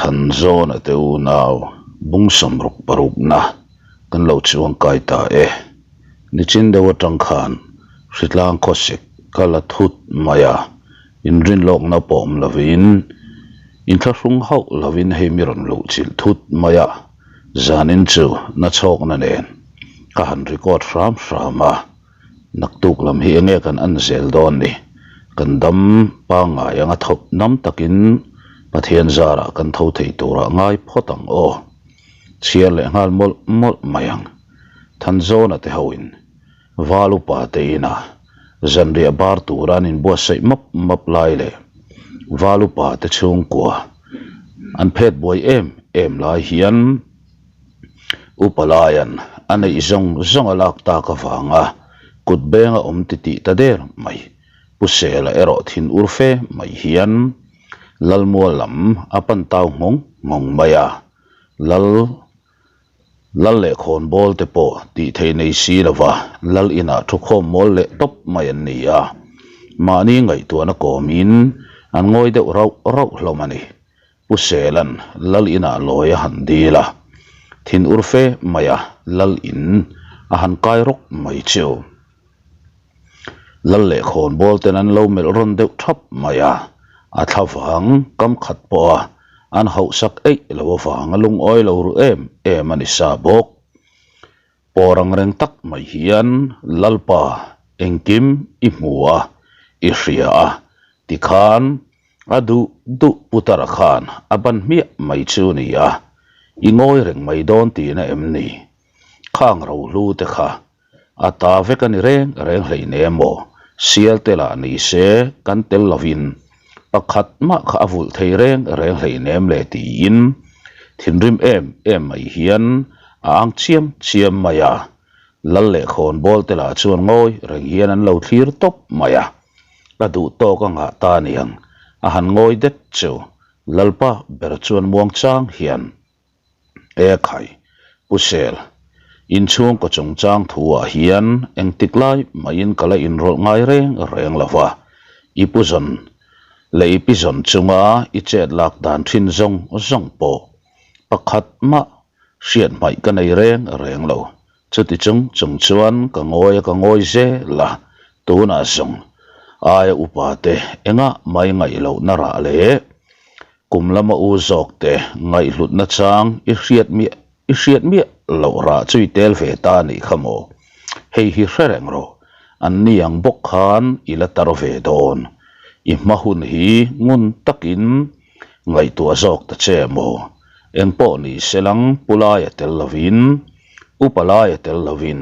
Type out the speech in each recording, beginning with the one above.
Thanzawna te unau bung 66na kan lo chuang kai ta e. Nichin deuh atang khan hritlang khawsik ka la thut mai a, inrinlawkna pawh awm lovin inthlahrung hauh lovin hei mi rawn luh chilh thut mai a, zanin chu nachhawkna nen ka han record hram hram a. Naktuk lam hi enge kan en zel dawn ni? Kan dam pangngai anga thawp nam takin Pathian zarah kan tho thei turah ngai phawt ang aw. Chhiar leh nghal mawlh mawlh mai ang. Thanzawna te hoin Val upa te inah zanriah bar tura an inbuatsaih map map lai leh Val upa te chhungkua an phet buai em em lai hian, Upa laian a neih zawng zawng a lak tak avanga kut beng a awm ti tih ta der mai. Pu Sela erawh thin ur fe mai hian Lalmual lam a pan tau nghawng nghawng mai a, Lal Lal leh khawnbawl te pawh tih thei nei si lova Lal inah thu khawm mawl leh tawp mai an ni a, mahni ngaihtuahna kawmin an ngawi deuh rauh rauh hlawm a ni. Pu Selan Lal inah lawi a han dil a, thin ur fe mai a Lal in a han kai rawk mai chu. Lal leh khawnbawl ten an lo melh rawn deuh thap mai a, a thla vang kam khat pawh a an hauhsak eih lo avang a lungawi lo ru em em a ni sa bawk. Pawr ang reng tak mai hian Lalpa engkim i hmu a, i hria a, tikhan A duh duh Putara khan a ban hmiah mai chu ni a, i ngawi reng mai dawn tihna em ni? Khang rohlu te kha a ta vek a ni reng reng hleinem maw? Sial te lah ni se kan tel lovin pakhat mah kha a vulh thei reng reng hleinem le tiin thinrim em em mai hian a ang chiam chiam mai a, Lal leh khawnbawl te lah chuan ngawi reng hian an lo thlir tawp mai a. Ka duh tawk a ngah ta aniang, a han ngawi det chu Lalpa ber chuan muang chang hian, E khai, Pu Sel, inchhungkaw chungchang thu ah hian engtik lai mahin ka la inrawlh ngai reng reng lo va, i pu zawn leh i pi zawn chunga i chet lak dan thin zawng zawng pawh pakhat mah hriat hmaih ka nei reng reng lo. Chuti chung chung chuan ka ngawi a ka ngawi zel a, tunah zawng aia upa te engah mai ngaih lohna rah leh kum lama u zawk te ngaihhlutna chang i hriat miah i hriat miah loh rah chu i tel ve ta a nih kha maw? Hei hi hre reng rawh, an ni ang bawk khan i la tar ve dawn. I hma hun hi ngun takin ngaihtuah zawk ta che maw? Engpawh ni selang pu laia tel lovin Upa laia tel lovin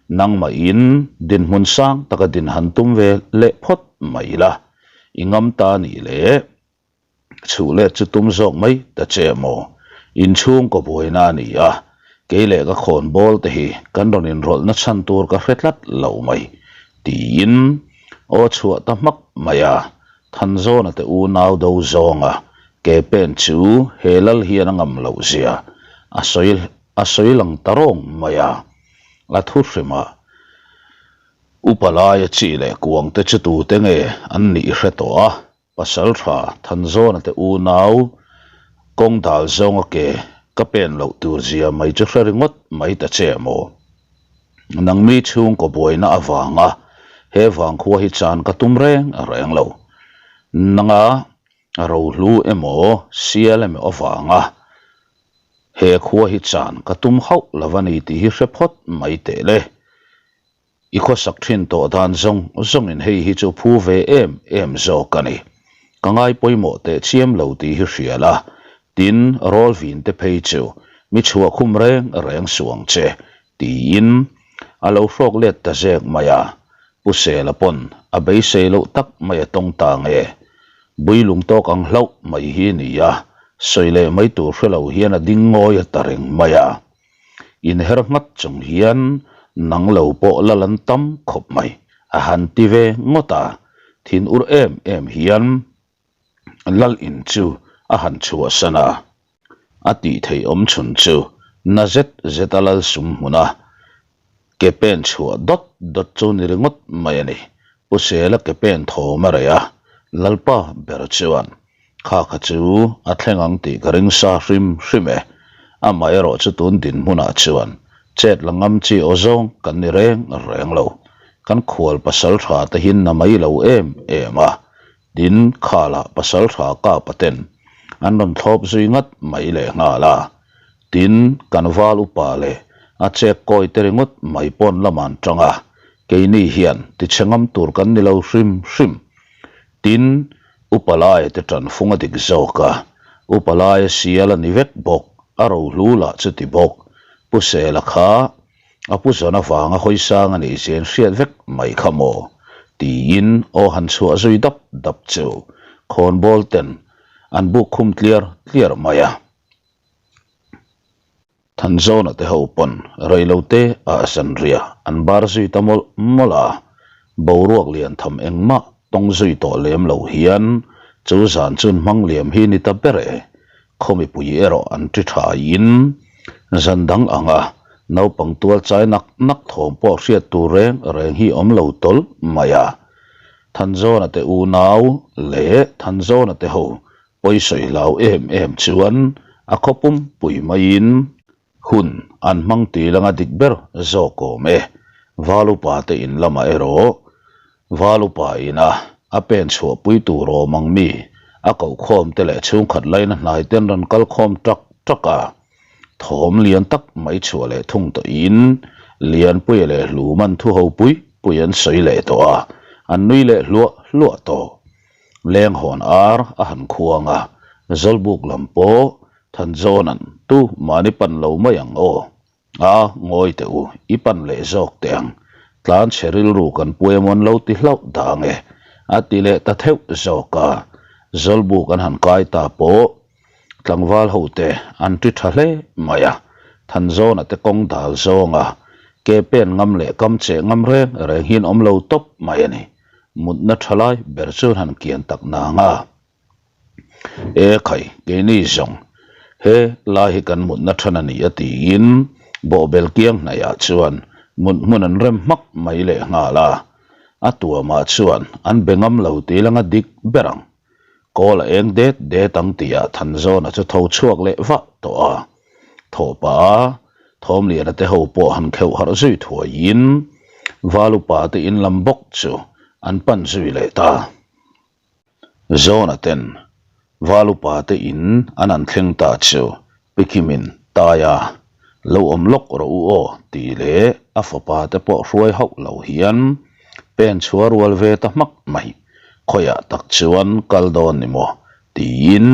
nangmahin dinhmun sang taka din han tum ve leh phawt mai la, i ngam ta nih leh chhuh let chu tum zawk mai ta che maw? Inchhungkaw buaina a ni a, kei leh ka khawnbawl te hi kan rawn inrawlhna chhan tur ka hre tlat lo mai, tiin aw chhuah ta hmak mai a, Thanzawna te unau do zawnga ke pen chu he lal hian a ngam loh zia a sawi A sawi lang ta rawng mai a, a thu hrimah upa laia chi leh kuang te chu tute nge an nih hre tawh a, pasal tha Thanzawna te unau kawng dal zawnga ke ka pen loh tur zia mai chu hre ringawt mai ta che maw? Nangmi chhungkaw buaina avanga he vangkhua hi chan ka tum reng reng lo. Nanga rohlu emaw sial emaw avanga He khua hi chan ka tum hauh lo a ni tih hi hre phawt mai teh le. I khawsak thin tawh dan zawng zawngin hei hi chu phu ve em em zawk a ni. Ka ngai pawimawh teh chiam lo tih hi hria la, tin rawl vin te phei chu mi chhuah khum reng reng suh ang che tiin a lo hrawk let ta zek mai a. Pu Sela pawn a beisei loh tak mai a tawng ta nge. Builung tawk ang hlauh mai hi ni a, sawi leh mai tur hre lo hian a ding ngawi a ta reng mai a. Inher nghat chung hian nang lo pawh la lan tam khawp mai, a han ti ve ngawt a, thin ur em em hian lal in chu a han chhuahsan a. A tih theih awm chhun chu na zet zet a lal sum hmun a, ke pen chhuah dawt dawt chu ni ringawt mai a ni. Pu Sela ke pen thawm a reh a, Lalpa ber chuan. Kha kha chu a thleng ang tih ka ring sa hrim hrim e. Amaherawh chu tun dinhmunah chuan chet la ngam chi aw zawng kan ni reng reng lo. Kan khual pasal tha te hi na mai lo em em a, tin khalah pasal tha kapa ten an rawn thlawp zui ngat mai leh nghal a. Tin, kan val upa leh a chek kawi te ringawt mai pawn lam an tang a, keini hian tichhe ngam tur kan ni lo hrim hrim. Tin, upa laia te tan fung a dik zawk a, upa laia sial a ni vek bawk, a rohlu lah chuti bawk. Pu Sela kha a pu zawn avanga hawi sang a nih zia in hriat vek mai kha maw? tiin aw han chhuah zui dap dap chu khawnbawl ten an buk khum tliar tliar mai a. Thanzawna te ho pawn reilote ah zanriah an bar zui ta mawlh mawlh a, boruak lian tham engmah tawng zui tawh lem lo hian chu zan chun hmang liam hi ni ta ber e, khaw mipui erawh an ti tha in zan dang anga naupang tual chai nak nak thawm pawh hriat tur reng reng hi awm lo tawlh mai a, Thanzawna te unau leh Thanzawna te ho Pawisawi hlau em em chuan a khaw pumpui maiin hun an hmang tih langa dik ber zawk awm e. Valupa te in lamah erawh Valupa ina a pen chhuahpui tur awm ang mi a koh khawm te leh chhungkhat laina hnai ten rawn kal khawm tak tak a, thawm lian tak mai chhuah leh thung tawhin Lianpuia leh Hluman thu ho pui pui an sawi leh tawh a, an nui leh hluah hluah tawh. Lenghawn ar a han khuang a, Zawlbuk lam pawh Thanzawna'n tu mahni pan lo mai ang aw. A, ngawi teh u, i pan leh zawk teh ang. Tlan chhe rilru kan pu emaw an lo ti hlauh dah ang e, a ti leh ta theuh zawk a. Zawlbuk an han kai ta pawh Tlangval hote an ti tha hle mai a, Thanzawna te kawng dal zawnga ke pen ngam leh kam cheh ngam reng reng hian awm lo tawp mai a ni. Mutna tha lai ber chu han kian tak nang a. E khai, keini zawng he lai hi kan mutna than a ni a tiin bawhbel kiang hnaihah chuan mut hmun an rem hmak mai leh nghal a. A tuamah chuan an be ngam lo tih langa dik ber ang. Kawl a eng det det ang tihah Thanzawna chu tho chhuak leh vah tawh a. Thawh pah a, Thawmliana te ho pawh han kheuh harh zui thuaiin Valupa te in lam bawk chu an pan zui leh ta. Zawna ten Valupa te in an han thleng ta chu Pikimin Taia lo awm lawk rawh u aw tih leh a fapa te pawh hruai hauh lo hian pen chhuah rual ve ta hmak mai. Khawiah tak chuan kal dawn ni maw? tiin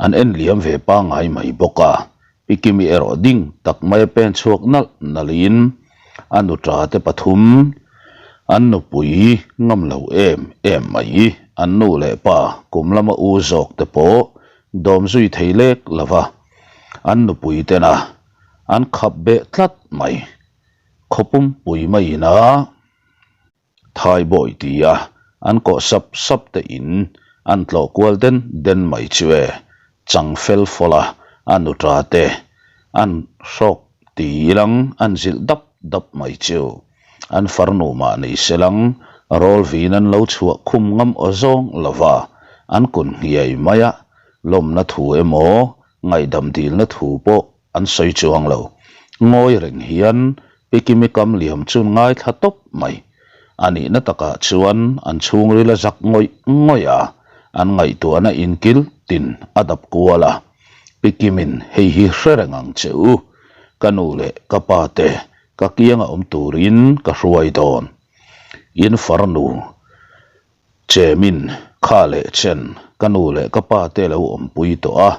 an en liam ve pangngai mai bawk a. Pikimi erawh ding tak mai a pen chhuak nalh nalhin a nuṭa te pathum an nupui ngam lo em em mai. An nu leh pa kum lama u zawk te pawh dawm zui thei lek lo va, an nupui tena an khap beh tlat mai. Khaw pumpui maiin a. Thaibawi tia an kawh sap sap te in an tlawh kual den den mai chu e, chang fel fawlh a, a nuṭa te an hrawk ti ilang an zilh dap dap mai chu. An farnu mah ni se lang rawl vin an lo chhuah khum ngam aw zawng lo va, an kun hniai mai a, lawmna thu emaw ngaihdam dilna thu pawh An sawi chuang lo. Ngawi reng hian Pikimi kam liam chu ngaithla tawp mai. A nihna takah chuan an chhungril a zak ngawih ngawih a, an ngaihtuahna inkil tin a dap kual a. Pikimin hei hi hre reng ang che u, ka nu leh ka pa te ka kianga awm turin ka hruai dawn. In farnu. Chemin, kha leh chen, ka nu leh ka pa te lo awmpui tawh a,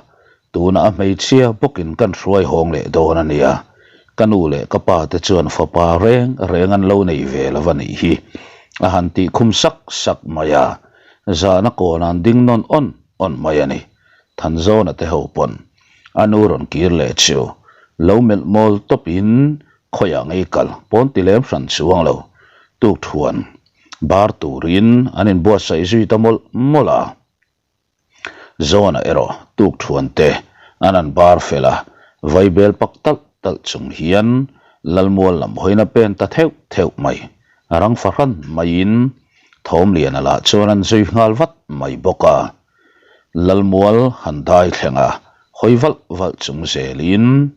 tunah a hmeichhia bawkin kan hruai hawng leh dawn a nia. Ka nu leh ka pa te chuan fapa reng reng an lo nei ve lo a nih hi, a han tih khum sak sak mai a, zahna kawn an ding nawn awn awn mai a ni. Thanzawna te ho pawn a nu rawn kir leh chu lo melh mawl tawpin khawiah ngei kal pawn ti lem hran chuang lo, tukthuan Bar turin an inbuatsaih zui ta mawlh mawlh a. Zawna erawh tukthuan te an han bar fel a, vaibel pak talh talh chung hian Lalmual lam hawina pen ta theuh theuh mai. A rang fahran maiin Thawmliana lah chuan an zui nghal vat mai bawk a. Lalmual han dai thleng a, hawi valh valh chung zelin,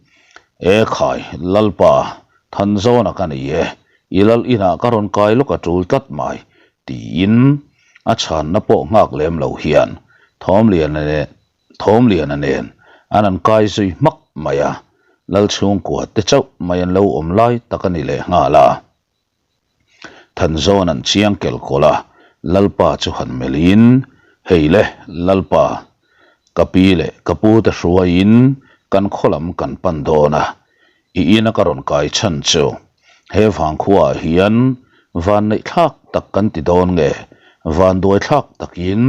E khai, Lalpa, Thanzawna ka ni e, i lal inah ka rawn kai lawk a tul tlat mai, tiin a chhanna pawh nghak lem lo hian Thawmliana leh Thawmliana nen an an kai zui hmak mai a, Lal chhungkua te chauh mai an lo awm lai tak a ni leh nghal a. Thanzawn an chiang kel kawlh a, Lalpa chu han melhin, Hei le, Lalpa, ka pi leh ka pu te hruaiin kan khaw lam kan pan dawn a, i ina ka rawn kai chhan chu he vangkhuaah hian van neih thlak tak kan ti dawn nge, van duai thlak takin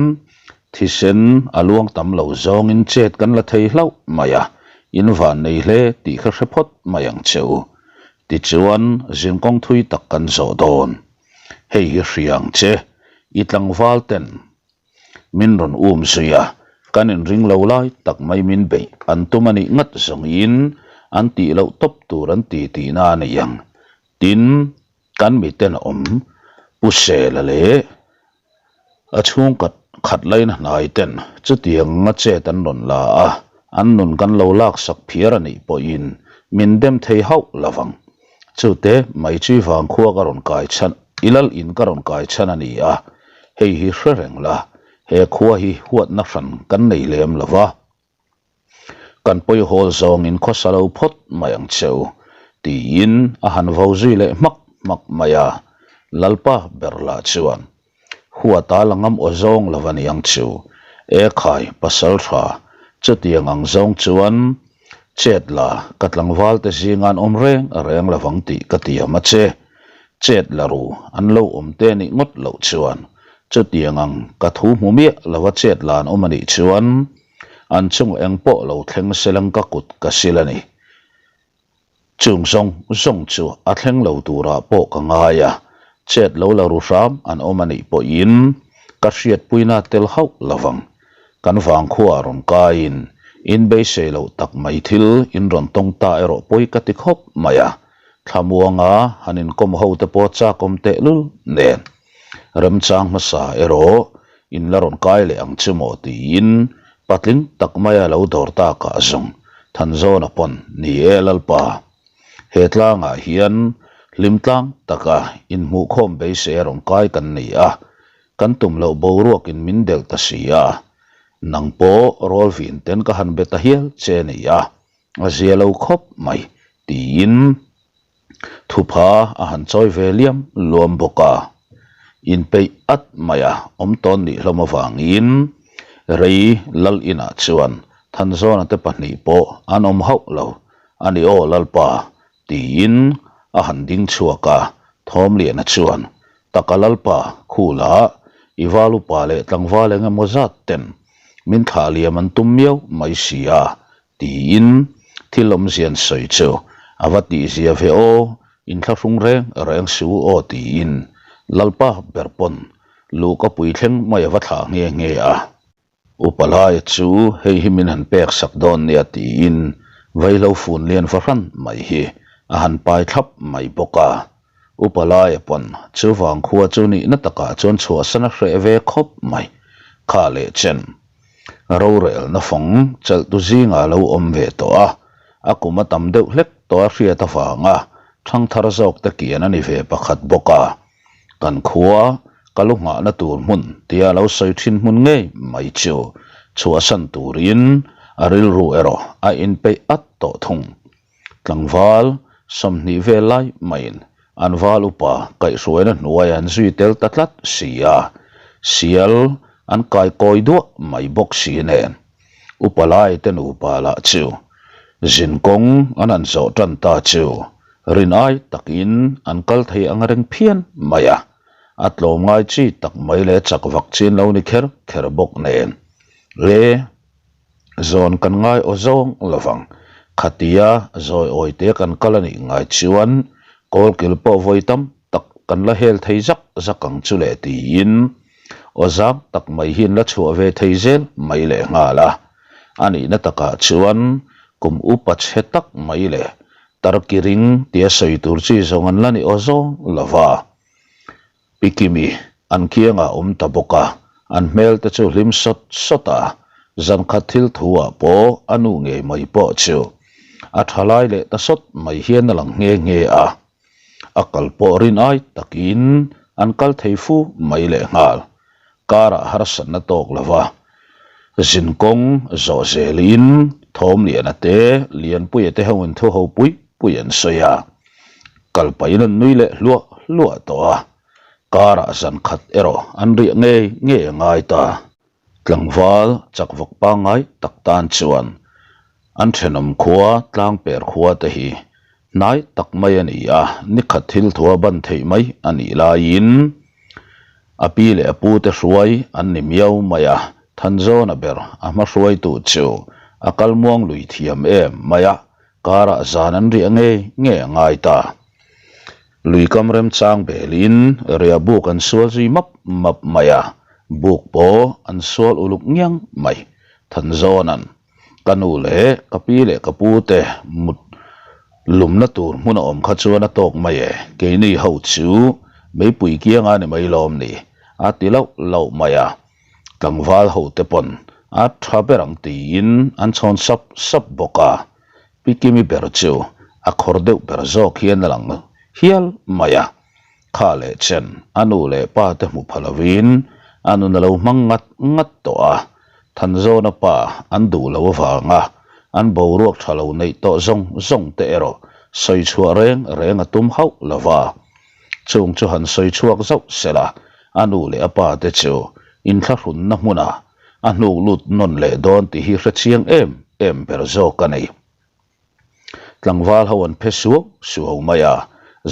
thisen a luang tam lo zawngin chet kan la thei hlauh mai a, in van nei hle tih kha hre phawt mai ang che u. Tichuan, zinkawng thui tak kan zawh dawn. Hei hi hria ang che, i tlangval ten min rawn um zui a, kan inring lo lai tak mai min beih an tum a nih ngat zawngin an tih loh tawp tur an ti tihna a ni ang. Tin, kan miten awm Pu Sela leh A chhungkhat khat laina hnai ten chutiang anga chet an rawn la a, an nun kan lo laksak phiar a nih pawhin min dem thei hauh lo vang. Chute mai chui vang khua ka rawn kai chhan, i lal in ka rawn kai chhan a ni a, hei hi hre reng la, he khua hi huatna hran kan nei lem lo va. Kan pawihawl zawngin khawsa lo phawt mai ang che u, tiin a han vo zui leh hmak hmak mai a. Lalpa ber lah chuan, Huata la ngam aw zawng lo a ni ang chu, e khai pasal tha, chutiang ang zawng chuan chet la ka tlangval te zinga an awm reng reng lo vang tih ka tiam a che. Chet la ru an lo awm te nih ngawt loh chuan chutiang ang ka thu hmu miah lova chet la an awm a nih chuan An chung eng pawh lo thleng selang ka kut ka sil a ni. Chung zawng zawng chu a thleng lo turah pawh ka ngai a, chet lo la ru hram an awm a nih pawhin ka hriatpuina tel hauh lo vang. Kan vangkhuaah rawn kaiin in beisei loh tak mai thil in rawn tawng ta erawh pawi ka ti khawp mai a, thlamuanga han inkawm ho te pawh chakawm tehlul nen. Remchang hmasa erawh in la rawn kai leh ang che maw tiin patling tak maia lo dawr takah zawng Thanzawna pawn ni e Lalpa. He tlangah hian hlim tlang taka inhmuhkhawm beisei a rawn kai kan ni a, kan tum loh boruakin min delh ta si a, nang pawh rawlvin ten ka han be ta hial che ni a, a zia lo khawp mai tiin Thupha a han chawi ve liam luam bawk a, inpeih at mai a awm tawn nih hlawm avangin rei lal inah chuan Thanzawna te pahnih pawh an awm hauh lo a ni aw Lalpa tiin a han ding chhuak a, Thawmliana chuan taka Lalpa khula i val upa leh tlangval eng emaw zat ten min thlah liam an tum miau mai si a Tiin thil awmzian sawi chu a va tihzia ve aw, inthlahrung reng reng si u aw tiin Lalpa ber pawn luhka pui thleng mai a va thlah nghe nghe a. Upa laia chu hei hi min han pek sak dawn nia tiin vaihlo fun lian fahran mai hi a han pai thlap mai bawk a. Upa laia pawn chuvang khua chu nihna takah chuan chhuahsan a hreh ve khawp mai kha leh chen. Rorelna fawng chelhtu zingah a lo awm ve tawh a, a kum a tam deuh hlek tawh a hriat avanga thangthar zawk te kian a ni ve pakhat bawk a. Kan khua ka lu nghahna tur hmun tia a lo sawi thin hmun ngei mai chu chhuahsan turin a rilru erawh a inpeih at tawh thung. Tlangval 20 vel lai maiin an val upa kaihhruaina hnuaiah an zui tel ta tlat si a, sial an kai kawi duah mai bawk si nen. Upa lai te nupa lah chu zinkawng an han zawh tan ta chu rin ai takin an kal thei ang reng phian mai a, a tlawm ngai chi tak mai leh chak vak chin lo ni kher kher bawk nen. Le. Zawn kan ngai aw zawng lovang. Khatia zawi awi te kan kal a nih ngai chuan kawlkil pawh vawi tam tak kan la hel thei zak zak ang chu le tiin aw zang tak mai hi an la chhuah ve thei zel mai leh nghal a. A nihna takah chuan kum upa chhe tak mai leh tarki ring tia sawi tur chi zawng an la ni aw zawng lova. Pi Kimi an kiangah awm ta bawk a, an hmel te chu hlim sawt sawt a. Zan khat thil thu ah pawh a nu ngei mai pawh chu a tha lai leh ta sawt mai hian a lang nghe nghe a. A kal pawh rin ai takin an kal thei fu mai leh nghal. Karah harsatna tawk lova zin kawng zawh zelin Thawmliana te Lianpuia te ho in thu ho pui pui an sawi a. Kal pahin an nui leh hluah hluah tawh a. Karah zan khat erawh an riah ngei ngei a ngai ta. Tlangval chak vawk pangngai tak tan chuan an thenawm khua tlangper khua te hi hnai tak mai a ni a, nikhat thil thua ban theih mai a nih laiin a pi leh a pu te hruai an ni miau mai a, Thanzawna ber a hma hruaitu chu a kal muang lui thiam em mai a, karah zan an riah ngei ngei a ngai ta. Lui kam remchang belin ria buk an sual zui map map mai a, buk pawh an sual uluk ngiang mai. Thanzawna'n, Ka nu leh ka pi leh ka pu te mut lumna tur hmun a awm kha chuan a tawk mai e, keini ho chu meipui kianga ni mai lawm ni, a ti lauh lauh mai a. Tlangval ho te pawn a tha ber ang tiin an chhawn sap sap bawk a. Pi Kimi ber chu a khawr deuh ber zawk hian a lang hial mai a. Kha leh chen a nu leh pa te hmu pha lovin a nun a lo hmang ngat ngat tawh a. Thanzawna pa an duh lo avanga an boruak tha lo neih tawh zawng zawng te erawh sawi chhuah reng reng a tum hauh lo va. Chung chu han sawi chhuak zauh sela a nu leh a pa te chu inthlahrunna hmunah a hnuk lut nawn leh dawn tih hi hre chiang em em ber zawk a ni. Tlangval ho an phe suau suau mai a,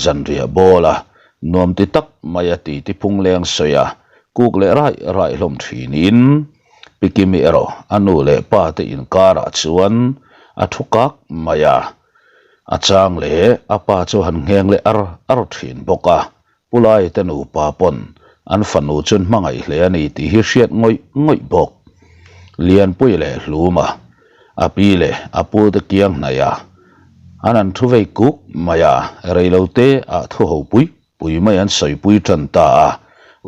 zanriah bawl a, nuam ti tak mai a ti ti phung leng sawi a, kuk leh raih raih hlawm thinin Pi Kimi erawh a nu leh pa te inkarah chuan a thu kak mai a, a chang leh a pa chu han ngheng leh ar ar thin bawk a, Pu Lai te nupa pawn an fanu chuan hmangaih hle a ni tih hi hriat ngawih ngawih bawk. Lianpui leh Hluma, a pi leh a pu te kiang hnaih a, an han thu vei kuk mai a, reilote ah thu ho pui pui mai an sawipui tan ta a,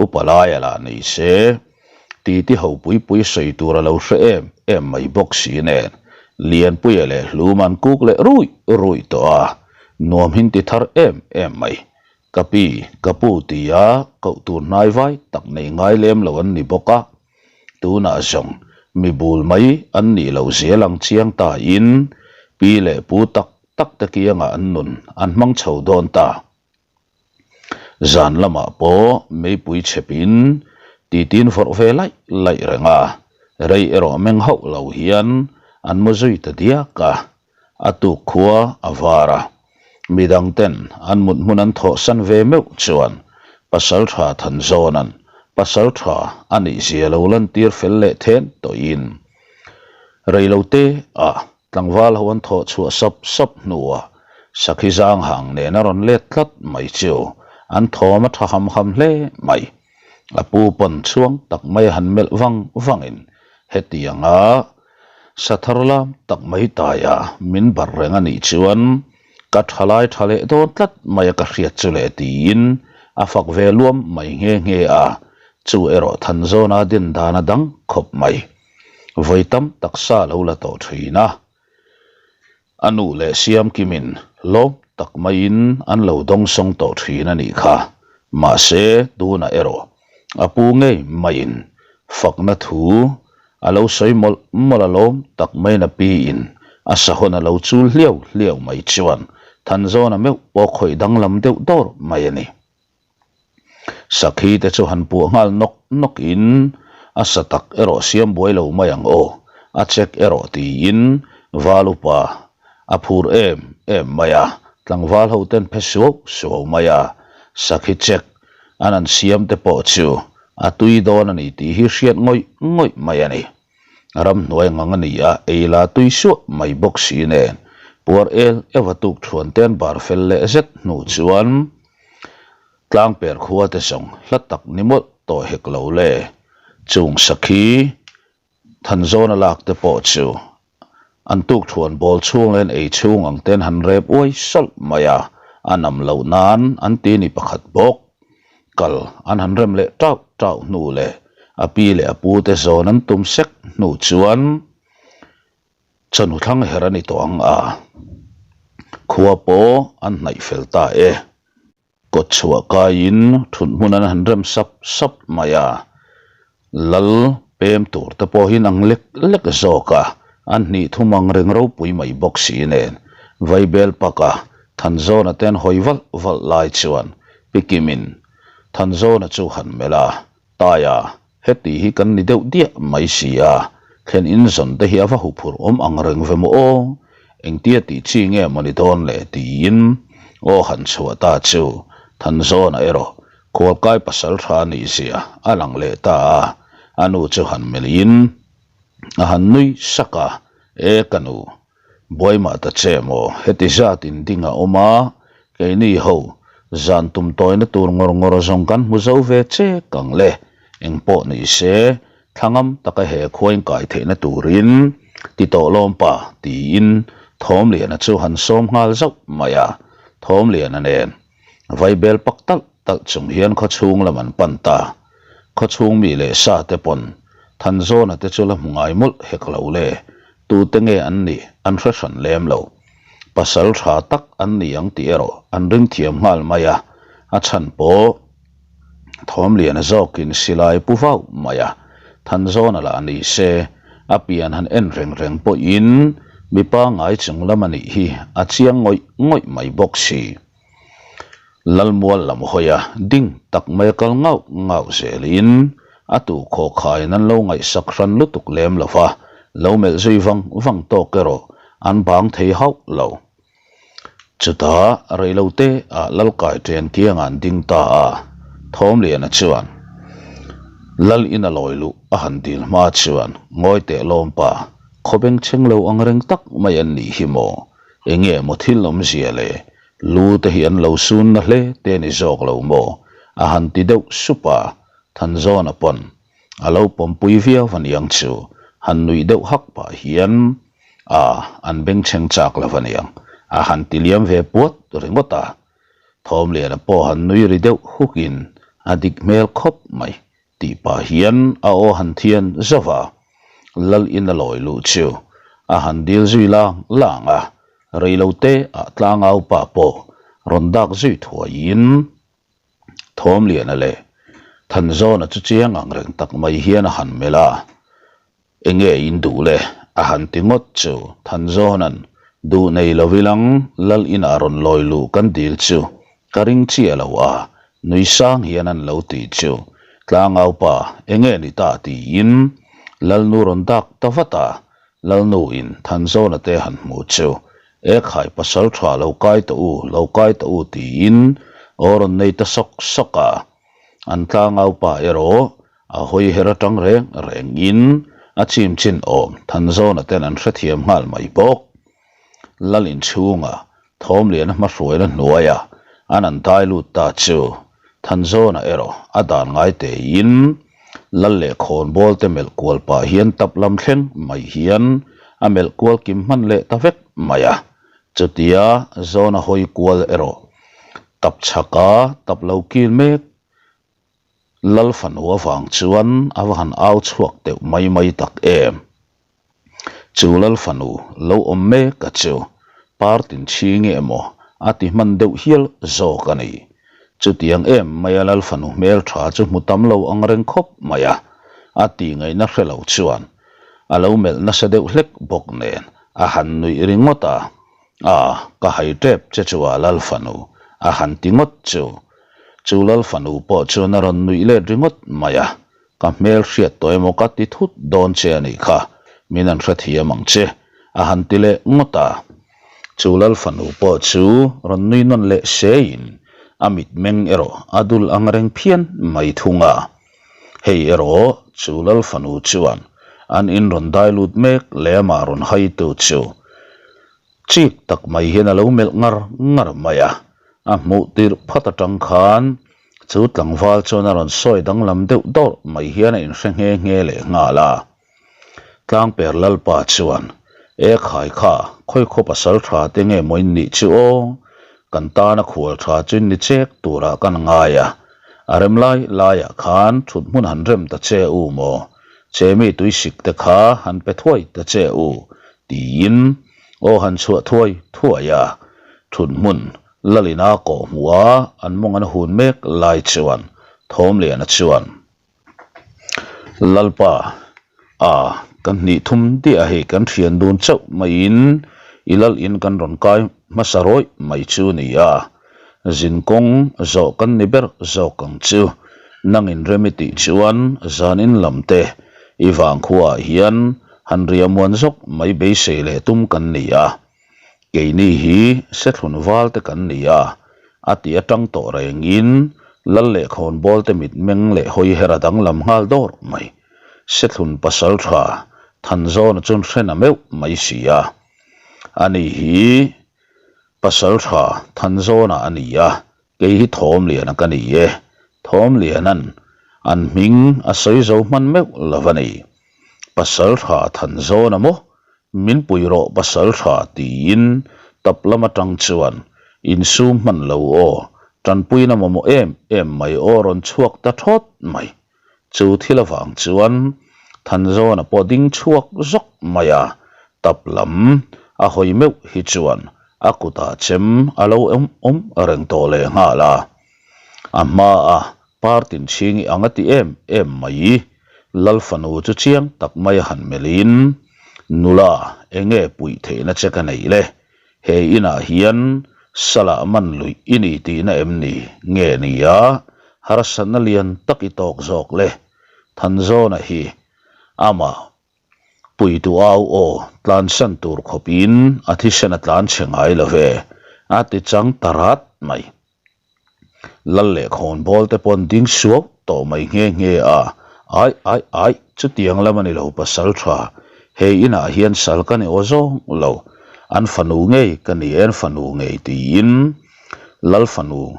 Upa Laia lah ni se, titi ho pui pui sawi tur a lo hre em em mai bawk si nen, Lianpuia leh Hluma an kuk leh ruih ruih tawh a, nuam hin ti thar em em mai. Ka pi, ka pu tia koh tur hnai vai tak nei ngai lem lo an ni bawk a, tunah zawng mi bul mai an nih loh zel ang chiang ta in pi leh pu tak tak te kiangah an nun an hmang chho dawn ta. Zan lamah pawh meipui chhep in titin vawrh ve laih laih reng a, rei erawh meng hauh lo hian an mu zui ta diak a. A tuk khua a var a, midang ten an mut hmun an thawhsan ve meuh chuan Pasaltha Thanzawna'n Pasaltha a nih zia lo lantir fel leh then tawhin reilote ah tlangval ho an thawh chhuah sap sap hnuah Sakhi Zanghang nen a rawn let tlat mai chu an thawm a tha ham ham hle mai. A pu pawn chhuang tak mai a han melh vang vangin hetianga Sa thar lam tak mai taia min bar reng a nih chuan ka tha lai tha leh dawn tlat mai a ka hriat chu le tiin a fak ve luam mai nghe nghe a, chu erawh Thanzawna din dan a dang khawp mai. Vawi tam taksa lo la tawh thin a. A nu leh Siamkimin lawm tak maiin an lo dawngsawng tawh thin a nih kha. Mahse, tunah erawh a pu ngei maiin fakna thu a lo sawi mawlh mawlh a lawm tak maiin a piin a sahawn a lo chul hliau hliau mai chuan Thanzawna meuh pawh khawih danglam deuh dawr mai a ni. Sakhi te chu han puah nghal nawk nawk in a sa tak erawh siam buai lo mai ang aw, a check erawh tiin val upa a phur em em mai a, tlangval ho ten phe suau suau mai a, sakhi check an han siam te pawh chu a tui dawn a ni tih hi hriat ngawih ngawih mai a ni. Ramhnuai ngang a ni a, ei la tui suah mai bawk si nen puar el eva tuk thuan te an bar fel leh zet hnu chuan Tlangper khua te zawng hla tak ni mawlh tawh hek lo le. Chung sakhi Thanzawna lak te pawh chu an tuk thuan bawl chhung leh an ei chhung ang ten han rep uai sawlh mai a, a nam loh nan an ti ni pakhat bawk. Kal an han rem leh tauh tauh hnu leh. A pi leh a pu te zawn an tum sek hnu chuan chawhnu thlang her a ni tawh ang a, khua pawh an hnaih fel ta e. Kawt chhuah kaiin thut hmun an han rem sap sap mai a, lal pem tur te pawhin ang lek lek zawk a, an hnih thum ang reng ropui mai bawk si nen Vaibel paka Thanzawna te an hawi valh valh lai chuan Pi Kimin Thanzawna chu han melh a, Taia, heti hi kan ni deuh diah mai si a, thlen in zawn te hi a va huphurh awm ang reng ve maw aw? Engtia tih chi nge maw ni dawn le? tiin aw han chhuah ta chu Thanzawna erawh khualkai pasal tha nih zia a lang leh ta a, a nu chu han melhin a han nui sak a, E ka nu, Buaimah ta che maw? Heti zat in ding a awm a, keini ho zan tum tawina tur ngawr ngawr zawng kan hmu zo ve che kang le. Engpawh ni se, thlangam taka he khuain kai theihna turin ti tawh lawm pa tiin Thawmliana chu han sawm nghal zauh mai a, Thawmliana nen Vaibel pak talh talh chung hian khawchhung lam an pan ta. Khawchhung mi leh sa te pawn Thanzawna te chu la hmu ngai mawlh hek lo le, tute nge an nih an hre hran lem lo. Pasal tha tak an ni ang tih erawh an ring thiam nghal mai a, a chhan pawh Thawmliana zawkin silai pu vau mai a, Thanzawna lah ni se a pian han en reng reng pawhin mipa ngai chung lam a nih hi a chiang ngawih ngawih mai bawk si. Lalmual lam hawi a ding tak mai a kal ngauh ngauh zelin a tuhkhawh khaiin an lo ngaihsak hran lutuk lem lo va, lo melh zui vang vang tawk erawh an bang thei hauh lo. Chutah reilote ah Lalkai ṭen kiangah an ding ta a, Thawmliana chuan Lal in a lawi luh a han dil hma chuan ngawi teh lawmpa khawbeng chheng lo ang reng tak mai an nih hi maw? Enge maw thil awmzia le? Lu te hi an lo sun na hle te ni zawk lo maw? A han ti deuh sup a, Thanzawna pawn a lo pawmpui viau aniang chu han nuih deuh hak pah hian a an bengchheng chak lo aniang a han ti liam ve puat ringawt a. Thawmliana pawh han nui ri deuh hukin a dik hmel khawp mai tih pah hian a aw han thian zauh a, Lal in a lawi luh chu a han dil zui lang lang a, reilote ah tlangau pa pawh rawn dak zui thuaiin Thawmliana leh Thanzawna chu chiang ang reng tak mai hian a han melh a, Enge in duh le? a han ti ngawt chu Thanzawna'n duh nei lo ilang Lal inah rawn lawi luh kan dil chu ka ring chiah lo a, nui sang hian an lo ti chu Tlangau pa enge ni ta tiin Lalnu rawn dak ta vat a, Lalnu in Thanzawna te han hmu chu E khai pasal tha lo kai tawh u, lo kai tawh u tiin aw rawn nei ta sawk sawk a. An tlangau pa erawh a hawi her atang reng reng in a chim chin awm Thanzawna ten an hrethiam nghal mai bawk. Lal inchhunga Thawmliana hmahruaina hnuaia an an dai lut ta chu Thanzawna erawh a dan ngai teiin Lal leh khawnbawl te melh kual pah hian tap lam thleng mai hian a melh kual kim hman leh ta vek mai a. Chutia Zawna hawi kual erawh tap chhaka tap lo kil mek Lal fanu avang chuan a va han au chhuak deuh mai mai tak em. Chu Lal fanu lo awm mek a chu partin chhi nge emaw a ti hman deuh hial zawk a ni. Chutiang em maia Lal fanu hmel tha chu hmu tam lo ang reng khawp mai a, a tih ngaihna hre lo chuan a lo melh nasa deuh hlek bawk nen a han nuih ringawt a, A, ka hai tep che chu a Lal fanu a han ti ngawt chu. Chu Lal fanu pawh chuan a rawn nuih let ringawt mai a, Ka hmel hriat tawh emaw ka ti thut dawn che a nih kha, min an hrethiam ang che, a han ti leh ngawt a. Chu Lal fanu pawh chu rawn nui nawn leh seiin a mitmeng erawh a dul ang reng phian mai thung a. Hei erawh chu Lal fanu chuan an in rawn dai lut mek leh amah rawn haitu chu Chik tak mai hian a lo melh ngar ngar mai a, a hmuh tirh phat atang khan chu tlangval chuan a rawn sawi danglam deuh dawrh mai hian a inhre nghe nghe leh nghal a. Tlangper Lalpa chuan, E khai kha, khawi khaw pasal tha te nge maw in nih chu aw? Kan tana khual tha chu in ni chek turah kan ngai a. A rem lai laiah khan thut hmun han rem ta che u maw? Chemi tuisik te kha han pe thuai ta che u, tiin aw han chhuah thuai thuai a. Thut hmun Lalina kawh hmuh a an mawng an hun mek lai chuan Thawmliana chuan, Lalpa, a, kan hnih thum diah hei kan thian dun chauh maiin i lal in kan rawn kai hmasa rawih mai chu ni a, zin kawng zawh kan ni ber zawk ang chu. Nangin rem i tih chuan zan in lam te i vangkhuaah hian han riahmuan zawk mai beisei leh tum kan ni a. Keini hi Sethlun val te kan ni a, a ti atang tawh rengin Lal leh Khawnbawl te mitmeng leh hawi her a danglam nghal dawr mai. Sethlun pasal tha Thanzawna chuan hrena meuh mai si a. Ani hi pasal tha Thanzawna a ni a, Kei hi Thawmliana ka ni e. Thawmliana'n an hming a sawi zo hman meuh lo a ni. Pasaltha Thanzawna maw? Min pui rawh Pasaltha tiin tap lam atang chuan insum hman lo aw, tanpuina mamawh em em mai aw rawn chhuak ta thawt mai. Chu thil avang chuan Thanzawna pawh ding chhuak zawk mai a, tap lam a hawi meuh hi chuan a kutah chem a lo awm awm reng tawh leh nghal a. A hmaa partin chhingi ang a ti em em mai, Lal fanu chu chiang tak mai a han melhin, Nula, enge puih theihna che ka neih le? He inah hian salah man luih i ni tihna em ni? Nge ni a, harsatna lian tak i tawk zawk le. Thanzawna hi amah puitu au aw tlansan tur khawpin a thisen a tlan chhe ngai lo ve, a ti chang ta rat mai. Lal leh khawnbawl te pawh an ding suau tawh mai nghe nghe a, Ai ai ai, chutiang lam a ni lo pasal tha, hei inah hian sal ka ni aw zawng lo, an fanu ngei ka ni e an fanu ngei tiin Lal fanu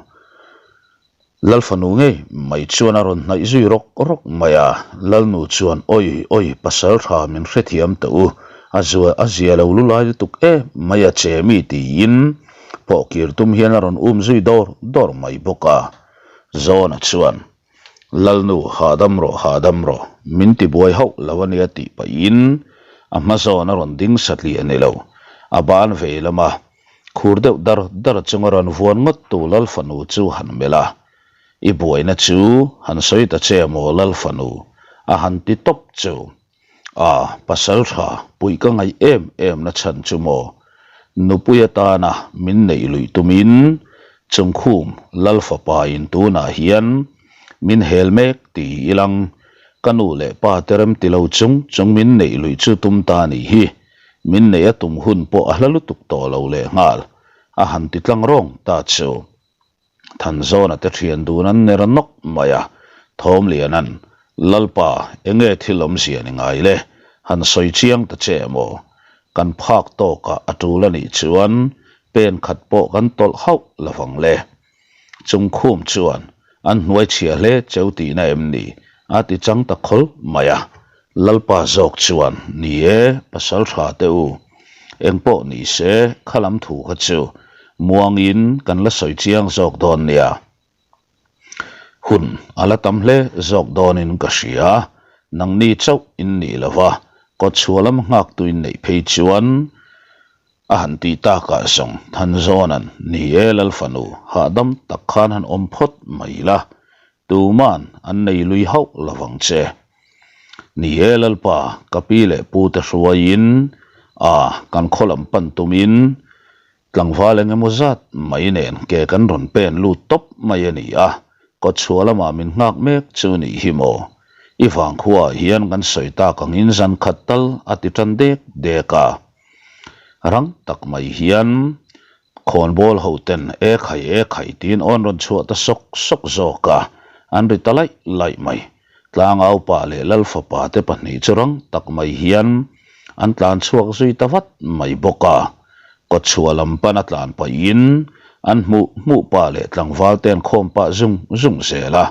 Lal fanu ngei mai chuan a rawn hnaih zui rawk rawk mai a, Lalnu chuan Awi awi pasal tha min hrethiam teh u, a zua a zia lo lu lai lutuk em mai a che mi tiin Pawh kir tum hian a rawn um zui dawr dawr mai bawk a. Zawna chuan, Lalnu, hahdam rawh, hahdam rawh, min ti buai hauh lo a nia tih pahin a hma zawn a rawn ding satliah ni lo. A ban vei lama khur deuh dar dar chunga rawn vuan ngawt tu Lal fanu chu han melh a, I buaina chu han sawi ta che maw Lal fanu? a han ti tawp chu. A, pasal tha puih ka ngaih em em na chhan chu maw? Nupui atana min neih luih tumin Chungkhum Lal fapa in tunah hian min hel mek ti ilang ka nu leh pa te rem ti lo chung chung min neih luih chu tum ta nih hi min neih a tum hun pawh a hla lutuk tawh lo leh nghal a han ti tlang rawng ta chu. Thanzawna te thian dun an ner nawk mai a, Thawmliana'n, Lalpa, enge thil awmzia ni ngai le? Han sawi chiang ta che maw? Kan phak tawkah a tul a nih chuan pen khat pawh kan tawlh hauh lovang le. Chungkhum chuan an hnuai chhia hle cheu tihna em ni? a ti chang ta khawl mai a. Lalpa zawk chuan, Ni e, pasal tha teh u. Engpawh ni se, kha lam thu kha chu muangin kan la sawi chiang zawk dawn nia. Hun a la tam hle zawk dawnin ka hria. Nangni chauh in nih lo va, kawtchhuah lam nghaktu in neih phei chuan a han tih takah zawng Thanzawna'n, Ni e, Lalfanu, hahdam tak khan han awm phawt mai la, Tuman an nei lui hauh lo vang che. Ni e Lalpa, ka pi leh pu te hruaiin a kan khaw lam pan tumin tlangval eng emaw zat mai nen ke kan rawn pen lut tawp mai a ni a, kawtchhuah lamah min nghak mek chu nih hi maw? I vangkhuaah hian kan sawi tak angin zan khat tal a ti tan dek dek a. Rang tak mai hian Khawnbawl ho ten e khai e khai tiin awn rawn chhuah ta sawk sawk zawk a, an ri ta laih laih mai. Tlangau pa leh Lal fapa te pahnih chu rang tak mai hian an tlan chhuak zui ta vat mai bawk a. Kawtchhuah lam pan a tlan pahin an hmuh hmuh pa leh tlangval te an khawm pah zung zung zel a,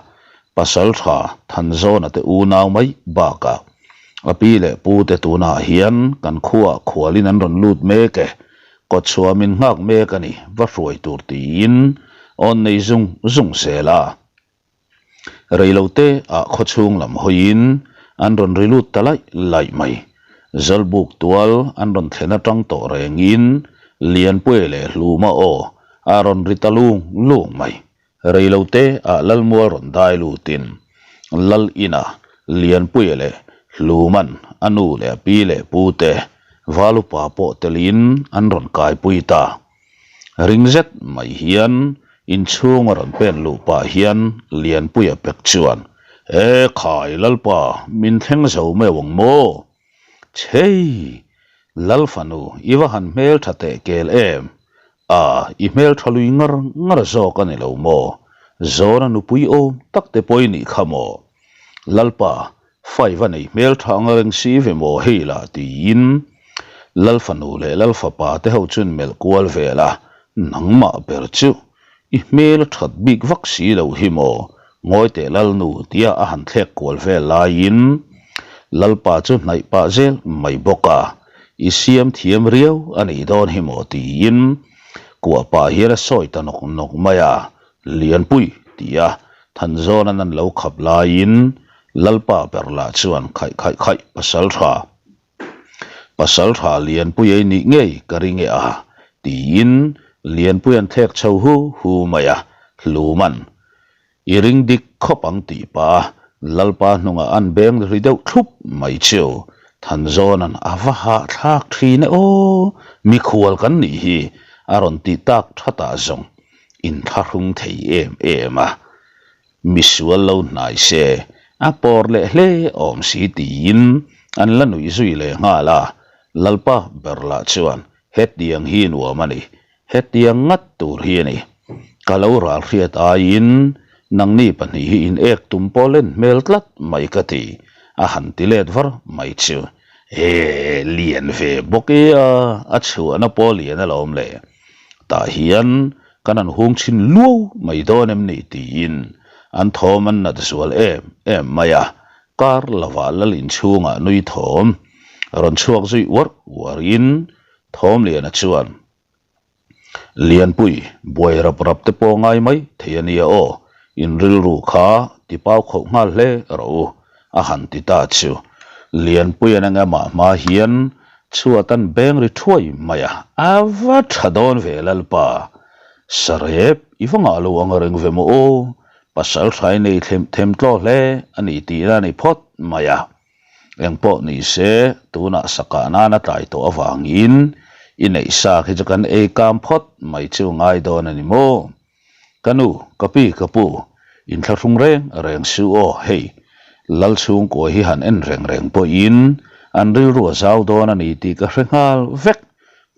Pasal tha Thanzawna te unau mai bakah a pi leh pu te tunah hian kan khuaah khualin an rawn lut mek e. Kawtchhuah min nghak mek a ni, va hruai tur tiin awn nei zung zung zel a. Reilote ah khawchhung lam hawiin an rawn ri lut ta laih laih mai. Zawlbuk tual an rawn thlen atang tawh rengin Lianpuia leh Hluma aw a rawn ri ta lung lung mai. Reilote ah Lalmual rawn dai lutin Lal inah Lianpuia leh Hluman a nu leh a pi leh pu te Valupa pawh telin an rawn kaipui ta. Ring zet mai hian inchhung a rawn pen luh pah hian Lianpuia pek chuan, E khai Lalpa, min thleng zo meuh ang maw? Chhei! Lal fanu, i va han hmeltha teh kel em? A, i hmeltha lui ngar ngar zawk a ni lo maw? Zawna nupui awm tak te pawh i nih kha maw? Lalpa, fai va nei hmeltha ang reng si ve maw hei lah tiin Lal fanu leh Lal fapa te ho chuan melh kual vel a, nangmah ber chu i hmel a that bik vak si lo hi maw ngawi teh Lalnu tia a han thlek kual vel laiin Lalpa chu hnaih pah zel mai bawk a, i siam thiam riau a nih dawn hi maw tiin kuah pah hian a sawi ta nawk nawk mai a, Lianpui tia Thanzawnan an lo khap laiin Lalpa ber lah chuan khaih khaih khaih pasal tha pasal tha Lianpui ei nih ngei ka ring e a tiin Lianpui an thlek chho hu hu mai a, Hluman i ring dik khawp ang tih pah a Lalpa hnungah an beng ri deuh thlup mai chu Thanzawnan a va hahthlak thin e aw, mikhual kan nih hi a rawn ti tak thatah zawng inthlahrung thei em em a, misual lo hnai se a pawr leh hle awm si tiin an la nuih zui leh nghal a, Lalpa ber lah chuan hetiang hi nuam a ni, hetiang ngat tur hi a ni, ka lo ral hriat aiin nangni pahnih hi in ek tum pawh len hmel tlat mai ka ti, a han ti let var mai chu. E, lian ve bawk e a, a chhuahna pawh lian alawm le. Tah hian kan han hung chhin luau mai dawn em ni tiin an thawm an nat zual em em mai a, kar lovah lal inchhungah nui thawm rawn chhuak zui uar uarin Thawmliana chuan, Lianpui, buai rap rap te pawh ngai mai thei a nia aw, in rilru kha ti pau khauh nghal hle rawh u, a han ti ta chu. Lianpuian engemah hma hian chhuat an beng ri thuai mai a, a va tha dawn ve Lalpa. Sarep, i va ngah lo ang reng ve maw aw, pasal hrai nei thlem them tlaw hle a ni tihna a ni phawt mai a. Engpawh ni se, tunah sakah nana tlai tawh avangin i neih sa khi chu kan ei kam phawt mai chu ngai dawn a ni maw? Ka nu, ka pi, ka pu, inthlahrung reng reng su aw, hei, Lal chhungkua hi han en reng reng pawhin an rilru a zau dawn a ni tih ka hre nghal vek,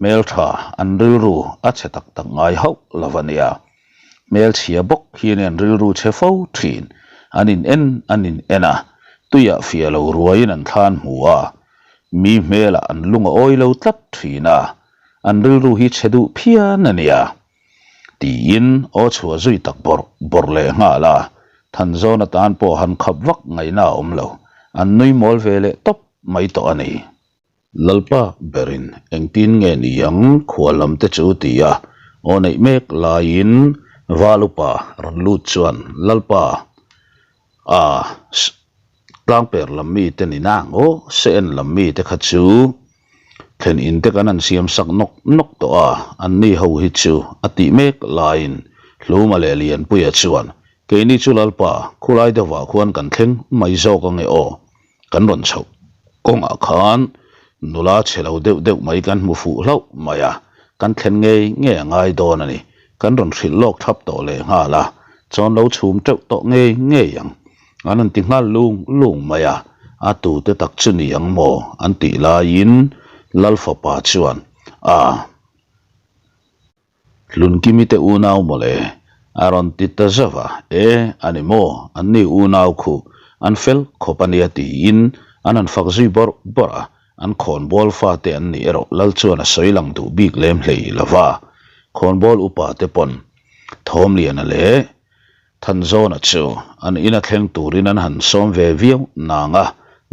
hmeltha an rilru a chhe tak tak ngai hauh lo a nia. Hmelchhia bawk hian an rilru chhe fo thin, an in en an in en a, tuiah fiah lo ruaiin an thlan hmu a, mi hmelah an lung a awi lo tlat thin a, an rilru hi chhe duh phian a nia. Tiin aw chhuah zui tak bawrh bawrh leh nghal a, Thanzawn atan pawh han khap vak ngaihna a awm lo, an nui mawl ve leh tawp mai tawh a ni. Lalpa berin engtin nge ni ang khua lam te chu ti a, aw neih mek laiin Val upa rawn lut chuan Lalpa a tlangper lam mite ni nang aw se en lam mite kha chu thlen in te kan han siam sak nawk nawk tawh a, anni ho hi chu a tih mek laiin Hluma leh Lianpuia chuan keini chu Lalpa khulai deuhah khuan kan thleng mai zawk ange aw Kan rawn chhoh kawngah khan nula chhe lo deuh deuh mai kan hmu fuh hlauh mai a, kan thlen ngei ngei a ngai dawn a ni. Kan rawn hrilh lawk thap tawh leh nghal a, chawn lo chhum teuh tawh ngei ngei ang. An rawn ti nghal lung lung mai a, a tute tak chu ni ang maw an tih laiin Lal fapa chuan a. Hlunkimi te unau mawle a rawn ti ta zauh a, E, a ni maw, anni unau khu an fel khawp a nia tiin an han fak zui bawrh bawrh a, an khawnbawl fate an nih erawh lal chuan a sawi lang duh bik lem hlei lo va, khawnbawl upa te pawn Thawmliana leh Thanzawna chu an ina thleng turin an han sawm ve viau nang a,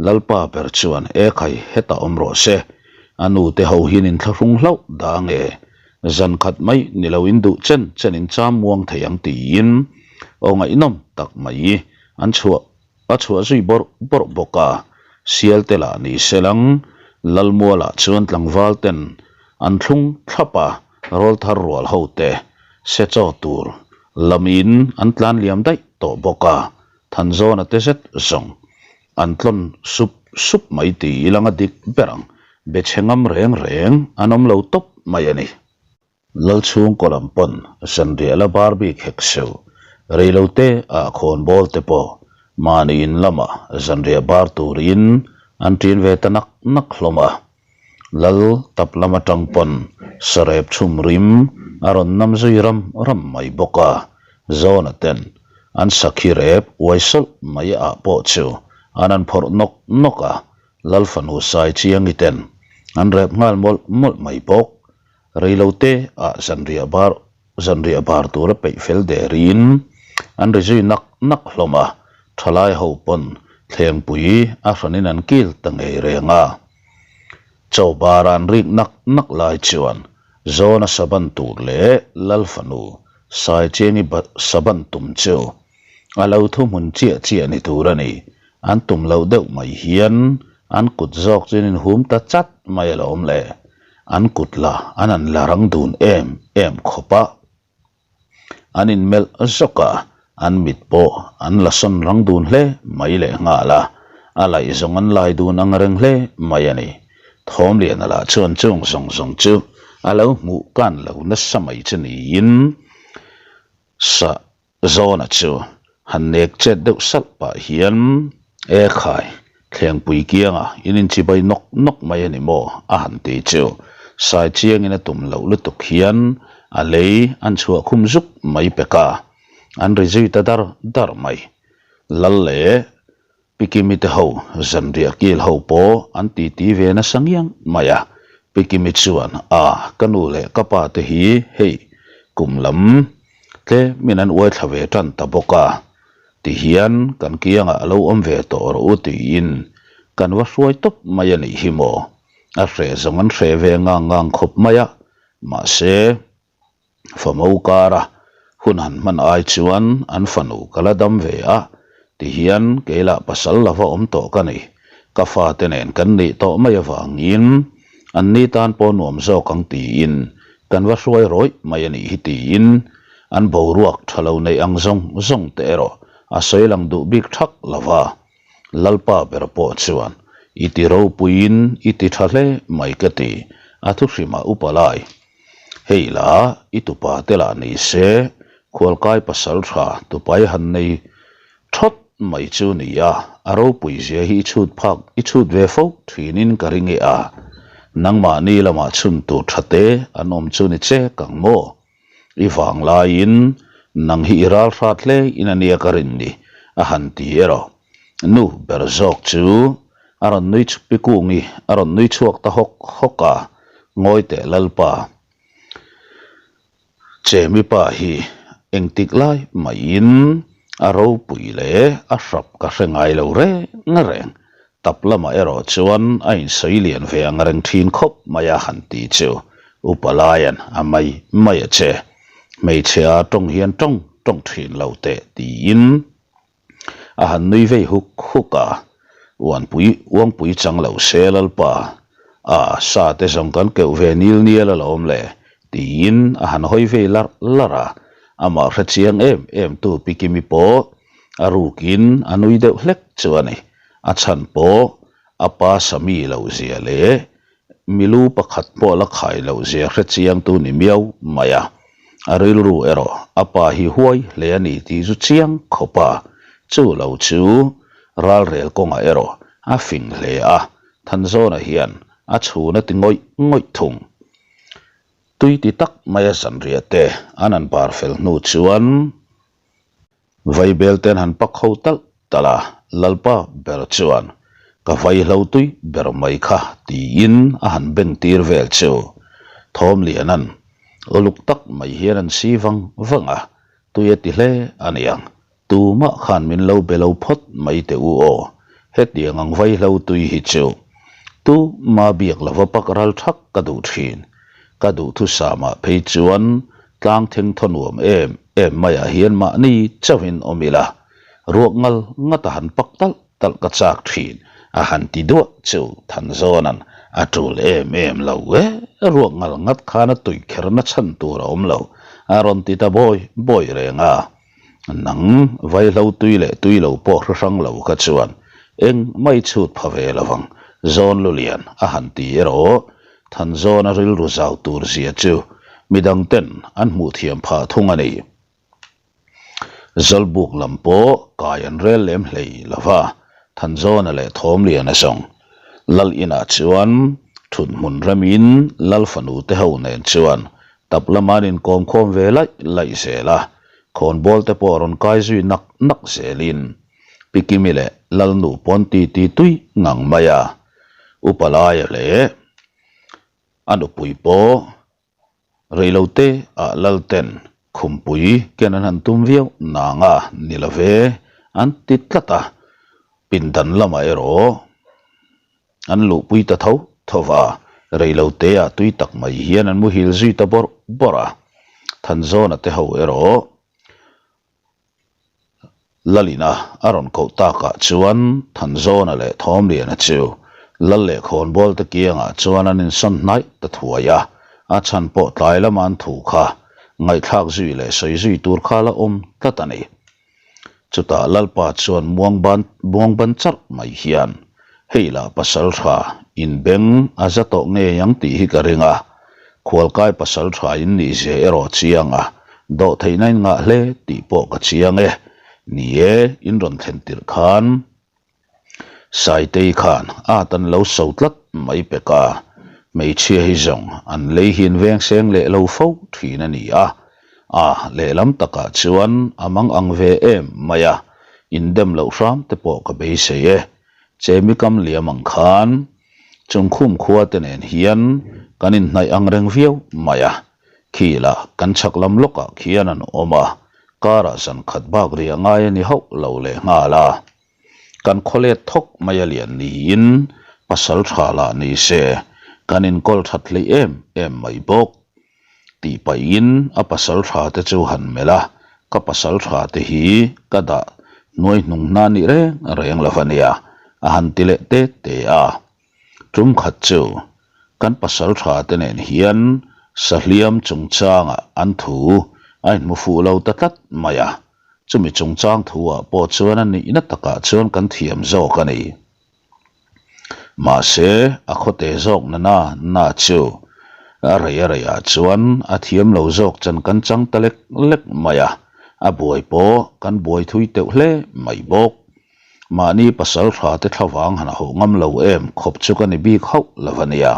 Lalpa ber chuan e khai hetah awm rawh se, a nu te ho hian inthlahrung hlauh dah nge, zan khat mai ni lo in duh chen chen in cham muang thei ang tiin aw ngaihnawm tak mai. an chhuah a chhuah zui bawrh bawrh bawk a. Sial te lah ni se lang, Lalmualah chuan tlangval ten an thlung thlap a, rawlthar rual ho te se chaw tur lamin an tlan liam daih tawh bawk a, Thanzawna te zet zawng an tlawn sup sup mai ti ilang a dik ber ang, be chhe ngam reng reng an awm lo tawp mai a ni. Lalchhungkaw lam pawn zanriah la bar bik hek seuh, reilote ah khawnbawl te pawh mahni in lamah zanriah bar turin an ṭin ve ta nak nak hlawm a. Lal tap lam atang pawn sarep chhum rim a rawn nam zui ram ram mai bawk a, Zawna ten an sakhi rep uai sawlh mai ah pawh chu an an phawrh nawk nawk a, Lal fanu sai chiangi ten an rep nghal mawlh mawlh mai bawk. Reilote ah zanriah bar zanriah bar tura peih fel derin an ri zui nak nak hlawm a, thalai ho pawn thlengpui a hranin an kil ta ngei reng a. Chaw bar an rik nak nak lai chuan Zawna saban tur leh Lal fanu Saichiangi saban tum chu a lo thuhmun chiah chiah ni tur a ni. An tum loh deuh mai hian an kut zawk chu an inhum ta chat mai alawm le. An kut la an an la rang dun em em khawp a. An inmelh zawk a, an mit pawh an la sawn rang dun hle mai leh nghal a, a laih zawng an lai dun ang reng hle mai a ni. Thawmliana lah chuan chung zawng zawng chu a lo hmuh kan lo nasa mai chu niin sa Zawna chu han nek chet deuh salh pah hian, E khai, thlengpui kianga in inchibai nawk nawk mai a ni maw? a han ti chu sai chiangin a tum loh lutuk hian a lei an chhuah khum zuk mai pek a, an ri zui ta dar dar mai. Lal leh Pikimi te ho, zanriah kil ho pawh an titi ve nasa ngiang mai a. Pikimi chuan, A, ka nu leh ka pa te hi hei kum lam tlemin an uai thla ve tan ta bawk a, tihian kan kiangah a lo awm ve tawh rawh u tiin kan va hruai tawp mai a nih hi maw? A hreh zawng an hreh ve ngang ngang khawp mai a, mahse, Famo kara hun han hman ai chuan an fanu ka la dam ve a, tihian keilah pasal lova awm tawh ka ni. Ka fate nen kan nih tawh mai avangin an ni tan pawh nuam zawk ang tiin kan va hruai rawih mai a nih hi tiin an boruak tha lo neih ang zawng zawng te erawh a sawi lang duh bik thak lova. Lalpa ber pawh chuan i ti ropuiin i ti tha hle mai ka ti, a thuhrimah upa lai. Hei la, i tupa te lah ni se, khualkai pasal tha tupai han nei thawt mai chu ni a, a ropui zia hi i chhut phak i chhut ve fo thinin ka ring e a, nangmahni lamah chhun tur tha te an awm chu ni chek ang maw? I vang laiin nang hi i ral hrat hle in a nia ka rin ni, a han ti erawh. Nu ber zawk chu a rawn nui chhupi kungi a rawn nui chhuak ta hawk hawk a, Ngawi teh Lalpa, Chemi pa hi engtik lai maiin a ropui leh a hrap ka hre ngai lo reng reng, Tap lamah erawh chuan a insawi lian ve ang reng thin khawp mai a han ti chu Upa Laian a mai mai a che. Hmeichhia tawng hian tawng tawng thin lo teh tiin a han nui vei huk huk a. Uanpui uangpui chang lo se Lalpa, a sa te zawng kan keuh ve nil nial alawm le tiin a han hawi vei larh larh a. Amah hrechiang em em tu Pi Kimi pawh a rukin a nui deuh hlek chu a ni. A chhan pawh a pa Sami loh zia leh milu pakhat pawh la khai loh zia hre chiangtu ni miau mai a. A rilru erawh a pa hi huai hle a ni tih chu chiang khawp a, chu lo chu ralrel kawngah erawh a fing hle a, Thanzawna hian a chhun a ti ngawih ngawih thung. Tui ti tak maia zanriah te an an bar fel hnu chuan Vaibel ten han pak ho talh talh a, Lalpa ber chuan, Ka vaihlo tui ber mai kha, tiin a han beng tir vel chu. Thawmliana'n uluk tak mai hian an si vang vang a, tui a ti hle a niang, tumah khan min lo be lo phawt mai teh u aw, hetiang ang vaihlo tui hi chu tuma biak lova pak ral thak ka duh thin, ka duhthusam ah phei chuan tlang theng thaw nuam em em maiah hian mahni chauhin awm ila. Ruak ngal ngat a han pak talh talh ka chak thin a han ti duah chu Thanzawna'n a tul em em lo e, ruak ngal ngat khan a tui kher na chhan tur a awm lo a rawn ti ta bawi bawi reng a. Nang vaihlo tui leh tui lo pawh hre hrang lo kha chuan eng mai chhut pha ve lo vang zawn lulian a han ti erawh Thanzawna rilru zau tur zia chu midang ten an hmuh thiam phah thung a ni. Zawlbuk lam pawh kai an rel lem hlei lo va, Thanzawna leh Thawmliana zawng Lal inah chuan thut hmun remin Lal fanu te ho nen chuan tap lama an inkawm khawm ve laih laih zel a, khawnbawl te pawh rawn kai zui nak nak zelin Pi Kimi leh Lalnu pawn titi tui ngang mai a, Upa Laia leh a nupui pawh Reilote ah Lalten khumpui ken an han tum viau nang a ni lo ve an ti tlat a, pindan lamah erawh an luhpui ta tho tho va, reilote ah tui tak mai hian an muhil zui ta bawrh bawrh a, Thanzawna te ho erawh Lalina a rawn koh takah chuan Thanzawna leh Thawmliana chu Lal leh Khawnbawl te kiangah chuan an insawn hnaih ta thuai a, a chhan pawh tlai lama an thu kha ngaihthlak zui leh sawi zui tur kha la awm tlat a ni. Chutah Lalpa chuan muangban muangban charh mai hian, Hei lah pasal tha inbeng a za tawh ngei ang tih hi ka ring a, Khualkai pasal tha in nih zia erawh chiang a, dawh theihna in ngah hle tih pawh ka chiang e. Ni e, in rawn thlen tirh khan Saitei khan at an lo so tlat mai pek a, hmeichhia hi zawng an lei hi an veng seng leh lo fo thin a ni a, a lehlam takah chuan a mang ang ve em mai a, indem loh hram te pawh ka beisei e. Chemi kam liam ang khan Chungkhum khua te nen hian kan inhnaih ang reng viau mai a, khi lah kan chhak lam lawkah khian an awm a, karah zan khat bak riah ngai a ni hauh lo leh nghal a. Kan khawlet thawk mai a lian niin pasal tha lah ni se kan inkawl that hleih em em mai bawk. Tih pahin a pasal tha te chu han melh a, ka pasal tha te hi ka dah hnuai hnung hna nih reng reng lo a nia, a han ti leh te te a. Tum khat chu kan pasal tha te nen hian sahliam chungchangah an thu a inhmu fuh lo ta tlat mai a, chumi chungchang thu ah pawh chuan a nihna takah chuan kan thiam zawk a ni. Mahse, a khawte zawk na na na chu a rei a reiah chuan a thiam lo zawk chan kan chang ta lek lek mai a, a buai pawh kan buai thui teuh hle mai bawk. Mahni pasal tha te thlavang han hauh ngam lo em khawp chu ka ni bik hauh lo a nia.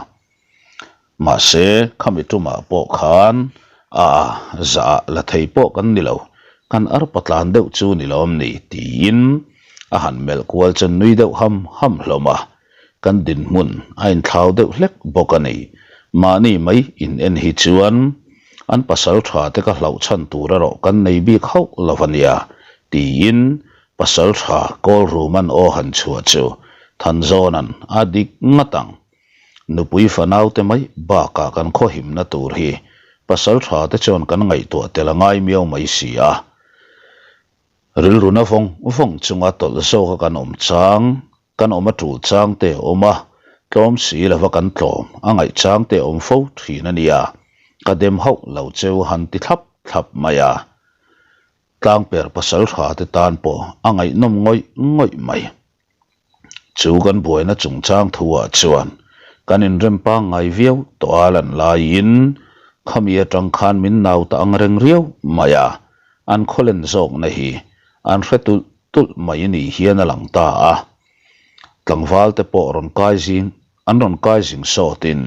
Mahse, khami tumah pawh khan a zah la thei pawh kan ni lo, kan arpa tlan deuh chu ni lawm ni tiin a han melh kual chuan nui deuh ham ham hlawm a, kan dinhmun a inthlau deuh hlek bawk a ni. Mahni mai in en hi chuan an pasal tha te ka hlauh chhan tur erawh kan nei bik hauh lo a nia tiin pasal tha kawl rum an aw han chhuah chu Thanzawna'n a dik ngat ang. Nupui fanaute mai bakah kan khawhimna tur hi pasal tha te chuan kan ngaihtuah tel a ngai miau mai si a. Rilruna vawng vawng chunga tawlh zawka kan awm chang, kan awm a tul chang te a awm a, tlawm si lova kan tlawm a ngaih chang te a awm fo thin a nia, ka dem hauh lo cheu han ti thlap thlap mai a. Tlangper pasal tha te tan pawh a ngaihnawm ngawih ngawih mai. Chu kan buaina chungchang thuah chuan kan inrem pangngai viau tawh a lan laiin khami atang khan min nau ta ang reng riau mai a, an khawlen zawkna hi an hre tulh tulh mai ni hian a lang ta a. Tlangval te pawh rawn kai zing an rawn kai zing sawtin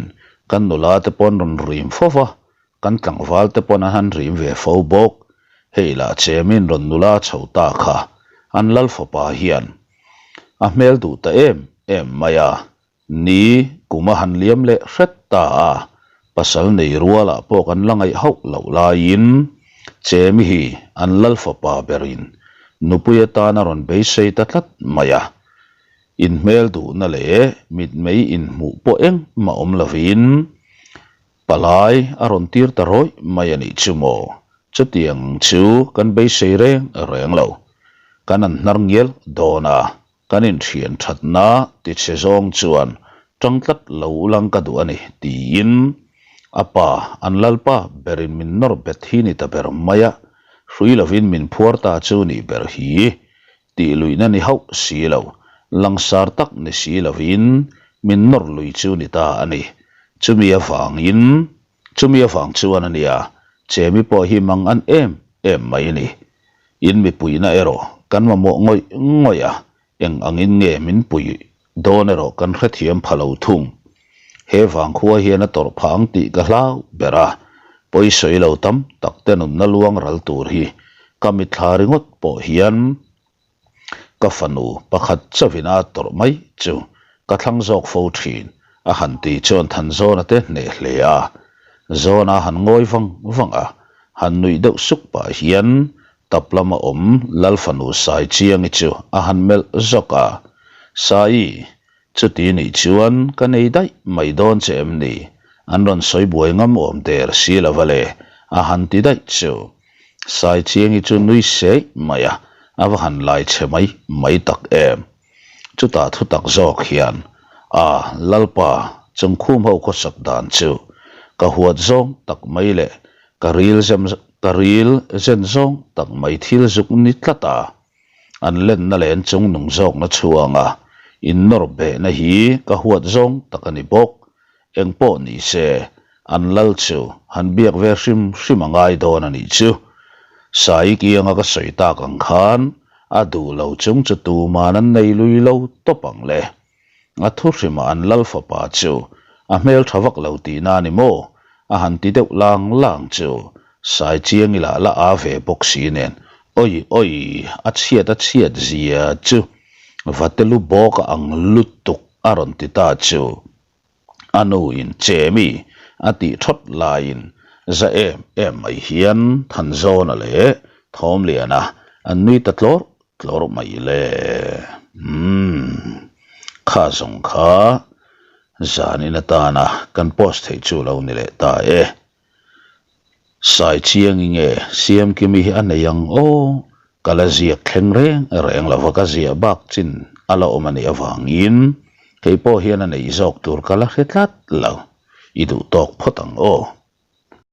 kan nula te pawh an rawn rim fo va, Kan tlangval te pawn an han rim ve fo bawk. Hei lah Chemin rawn nula chho ta kha an lal fapa hian a hmel duh ta em em mai a, ni kum a han liam leh hret ta a, pasal nei rualah pawh kan la ngaih hauh loh laiin Chemi hi an lal fapa berin nupui atan a rawn beisei ta tlat mai a, inhmel duhna leh mitmei inhmuh pawh engmah awm lovin Palai a rawn tir ta rawih mai a nih chu maw? Chutiang chu kan beisei reng reng lo. Kan an hnar ngial dawn a, kan inthian thatna tichhe zawng chuan tang tlat lo ulang ka duh a ni, tiin a pa, an lalpa berin min nawr bet hi ni ta ber mai a, hrui lovin min phuar ta chu nih ber hi tih luihna ni hauh si lo, langsar tak ni si lovin min nawr lui chu ni ta a ni. Chumi avangin Chumi avang chuan a nia, Chemi pawh hi mang an em em mai a ni. In mipuihna erawh kan mamawh ngawih ngawih a, eng angin nge min pui dawn erawh kan hrethiam pha lo thung. He vangkhua hian a tawrh phah ang tih ka hlau ber a, pawisawi lo tam tak te nunna luang ral tur hi ka mitthla ringawt pawh hian Ka fanu pakhat chauhin a tawrh mai chu ka thlang zawk fo thin, a han ti chuan Thanzawna te hneh hle a. Zawna han ngawi vang vang a, han nuih deuh suk pah hian tap lama awm Lal fanu Saichiangi chu a han melh zawk a, Saii, chuti nih chuan ka nei daih mai dawn che em ni? An rawn sawi buai ngam awm der si lo va le, a han ti daih chu. Saichiangi chu nui seih mai a, a va han lai chhe mai mai tak em. Chutah thu tak zawk hian, A, Lalpa, chungkhum ho khawsak dan chu ka huat zawng tak mai leh ka ril zem ka ril zen zawng tak mai thil zuk ni tlat a. An lenna leh an chungnung zawkna chhuanga innawr behna hi ka huat zawng tak a ni bawk. Eng pawh ni se, an lal chu han biak ve hrim hrim a ngai dawn a nih chu. Sai kianga ka sawi tak ang khan a duh lo chung chu tuman an nei lui lo tawp ang le. A thu hrimah an lal fapa chu a hmel tha vak lo tihna a ni maw? A han ti deuh lang lang chu Sai Chiangi lah la a ve bawk si nen awi awi a chhiat a chhiat zia chu Vatelu bawk a ang lutuk a rawn ti ta chu. A nu in che mi a tih thawt laiin za em em mai hian Thanzawna leh Thawmliana an nui ta tlawr tlawr mai le. Umm kha zawng kha zanin atana kan post theih chu lo ni leh ta e. Saichiangi nge Siamkimi hi a nei ang aw, ka la ziak thleng reng reng lova ka ziah bak chin a la awm a nih avangin kei pawh hian a neih zawk tur ka la hre tlat lo, i duh tawk phawt ang aw.